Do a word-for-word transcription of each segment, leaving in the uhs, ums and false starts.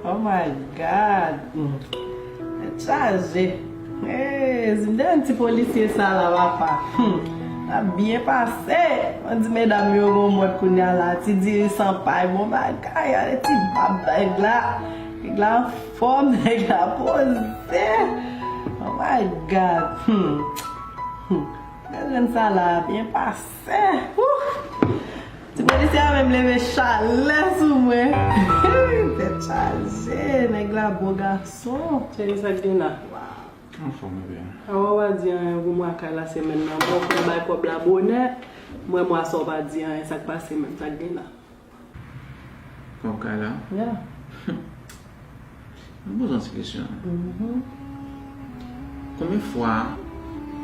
Oh my God. Hmm. Tèt chaje. Hey, si m te yon ti polisye sa la, papa. Hmm. N ap byen pase. Mwen di medam yo gon mòd kounye a la. Ti diri san pay, bon bagay. Ale ti bab nèg la. Nèg la anfòm, nèg la poze. Oh my God. Hmm. Hmm. Gad grenn sa la, byen pase. Wouh. Ti polisye a menm leve chalè sou mwen. Tèt chaje, nèg la bo gason. Cheri, sa k gen la? Anfòm, ebyen. Awa, w pa di anyen pou mwa kay la semèn nan. Bon, w konn bay kòb la bonè. Mwen, mwa sa w pa di anyen, sa k pase menm, sa k gen la? Kòb kay la? Ya. Mwen poze yon ti kesyon. Mhm. Konbyen fwa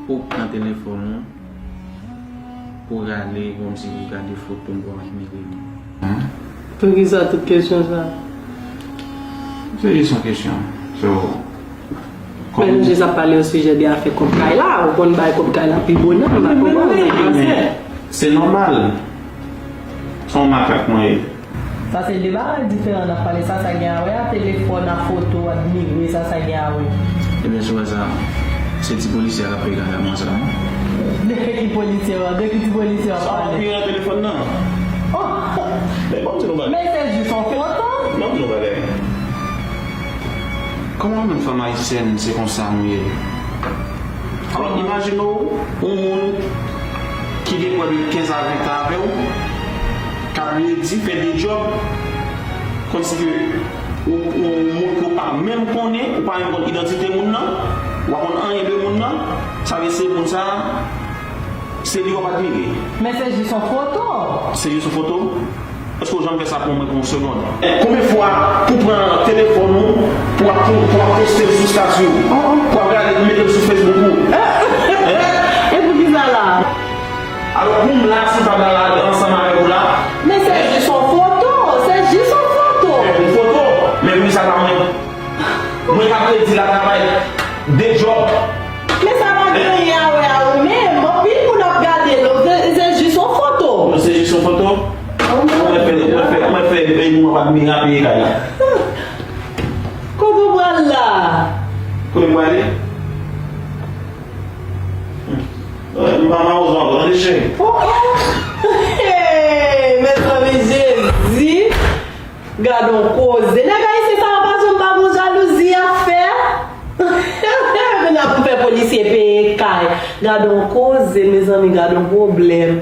ou pran telefòn ou pou rale kòmsi pou gade foto m pou admire li? Poukisa tout kesyon sa? Se jis yon kesyon. So, Men nou jis ap pale o sijè de afè kòb kay la. Ou konn bay kòb kay la pi bonè, m pa konprann, sa k pase? Se nòmal. Se yon makak mwen ye. Sa se de bagay diferan n ap pale. Sa, sa gen a wè a telefòn, a foto, admire, sa, sa gen a wè. Ebyen, si w wè sa, se ti polisye a k ap peye kaka mwa sa. De ki polisye w ap, de ki ti polisye w ap pale? Sa w ap peye nan telefòn nan? Oh! Men ban m di nou bagay. Men se jis yon foto. Ban m di nou bagay. Kòman menm fanm ayisyèn, se konsa nou ye? Alò, imajine w, yon moun ki gen pwè de kenz a ven tan avè w, k ap redi fè de djòb, kòmsi ke ou, ou, yon moun ke w pa menm konnen, ou pa menm konn idantite moun nan, ou pa konn anyen de moun nan, sa vle se moun sa a, se li w ap admire. Men se jis yon foto. Se jis yon foto? Èske w janm fè sa pou mwen pou yon segonn? Konbyen fwa pou pran telefòn ou, pou ap, pou, pou ap poste l sou stati w, pou ap gade, mete l sou Facebook ou? E poukisa la? Alò, pou m la, si m pa la ansanm avèk ou la? Men se jis yon foto, se jis yon foto. Yon foto? Men poukisa pa mwen? Mwen k ap redi la travay de djòb. Men sa pa gen anyen a wè a ou menm. Anpil moun ap gade l. Se, se jis yon foto. Se jis yon foto? Mwen fè, mwen fè, mwen fè, e nou ap admire a peye kay la. Kote w pral la? Kote m prale? M pa mawozo ankò, tande cheri. Oh, oh. Hey, mezanmi, Jezi. Gad on koze. Nèg ayisyen sa yo pa janm pa gon jalouzi y ap fè. Kounye a pou fè polisye peye kay. Gad on koze, mezanmi, gad on pwoblèm.